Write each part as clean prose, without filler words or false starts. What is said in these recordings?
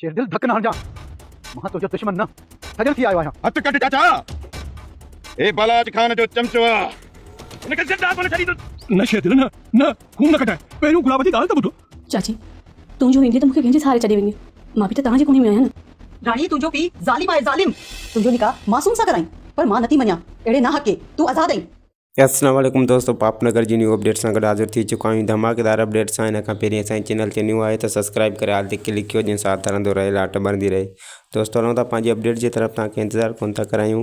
شيردل ڌڪ نه هڻجان، مان تنهنجو دشمن نه، سڄڻ ٿي آيو آهيان. هٿ ڪڍ چاچا، هي بالاچ خان جو چمچو آ، هن کي زنده ڪونه ڇڏيندس. نه شيردل نه، نه، خون نه ڪڍاء، پهريون گلاب جي ڳالهه ته ٻڌ. چاچي، تون جو ويندين ته مون کي ڪنهن جي سهاري ڇڏي ويندين؟ مان به ته توهان جي ڪوڻي ۾ آهيان نه. راڻي، تنهنجو پيء ظالم آهي، ظالم! تنهنجو نڪاح معصوم سان ڪرائين، پر مان نٿي مڃان، اهڙي ناحق کي، تون آزاد آهين. السلام عليڪم دوستو پاپ نگر جي نيو اپڊيٽ سان گڏ حاضر ٿي چڪا آهيون ڌماڪيدار اپڊيٽ سان ان کان پهرين اسان جي چينل تي نيو آهي ته سبسڪرائب ڪري آل تي ڪلڪ ڪيو جنهن سان هلندو رهي لاٽ ٻرندي رهي دوستو هلون ٿا پنهنجي اپڊيٽ جي طرف توهان کي انتظار ڪون ٿا ڪرايون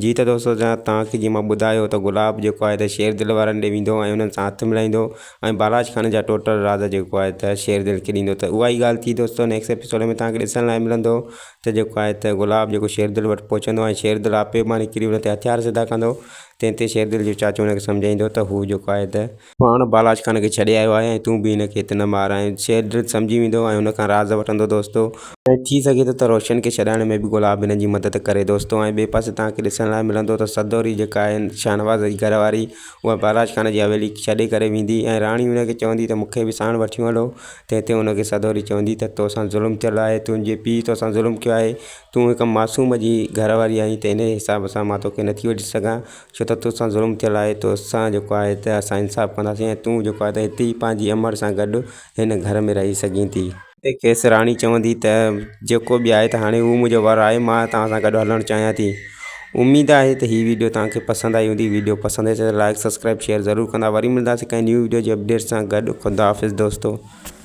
جي ته دوستو توهان کي جي مان ٻڌايو ته گلاب جيڪو آهي ته شير دل وارن ڏي ويندو ۽ انهن سان هٿ ملائيندو ۽ بالاچ خان جا ٽوٽل راز جيڪو آهي ته شير دل کي ڏيندو ته اها ئي ڳالهه ٿي دوستو نيڪسٽ ايپيسوڊ ۾ توهان کي ڏسڻ لاء ملندو ته جيڪو آهي ته گلاب جيڪو شير دل وٽ پهچندو ۽ شير دل آپي مان نڪري ان تي هٿيار سڌا ڪندو تنهن تي شيردل جو چاچو هن کي سمجهائيندو ته هو جيڪو آهي ته پاڻ بالاچ خان کي ڇڏي آيو آهي ۽ تون به هن کي هت نه مار ۽ شيردل سمجهي ويندو ۽ هن کان راز وٺندو دوستو. ۽ ٿي سگهي ٿو ته روشن کي ڇڏائڻ ۾ به گلاب هن جي مدد ڪري دوستو ۽ ٻئي پاسي توهان کي ڏسڻ لاء ملندو ته سدوري جيڪا آهي شاهنواز جي گهر واري اها بالاچ خان جي حويلي ڇڏي ڪري ويندي ۽ راڻي هن کي چوندي ته مون کي به ساڻ وٺيون هلو تنهن تي هن کي سدوري چوندي ته توسان ظلم ٿيل آهي تنهنجي پيء توسان ظلم ڪيو آهي تون هڪ معصوم جي گهر واري آهين ته انهيء حساب سان مان توکي نٿي وٺي سگهان، ڇو ته توسان ظلم ٿيل آهي، توسان جيڪو آهي ته اسان انصاف ڪنداسين ۽ تون جيڪو آهي ته هتي ئي پنهنجي امڙ سان گڏ هن گهر ۾ رهي سگهين ٿي. تي کيس راڻي چوندي ته جيڪو به آهي ته هاڻي هو منهنجو ور آهي، مان توهان سان گڏ هلڻ چاهيان ٿي. اميد آهي ته هي ويڊيو توهان کي پسند آئي هوندي، ويڊيو پسند اچي ته لائيڪ سبسڪرائيب شيئر ضرور ڪندا. وري ملنداسين ڪنهن نيو ويڊيو جي اپڊيٽ سان گڏ خدا حافظ دوستو.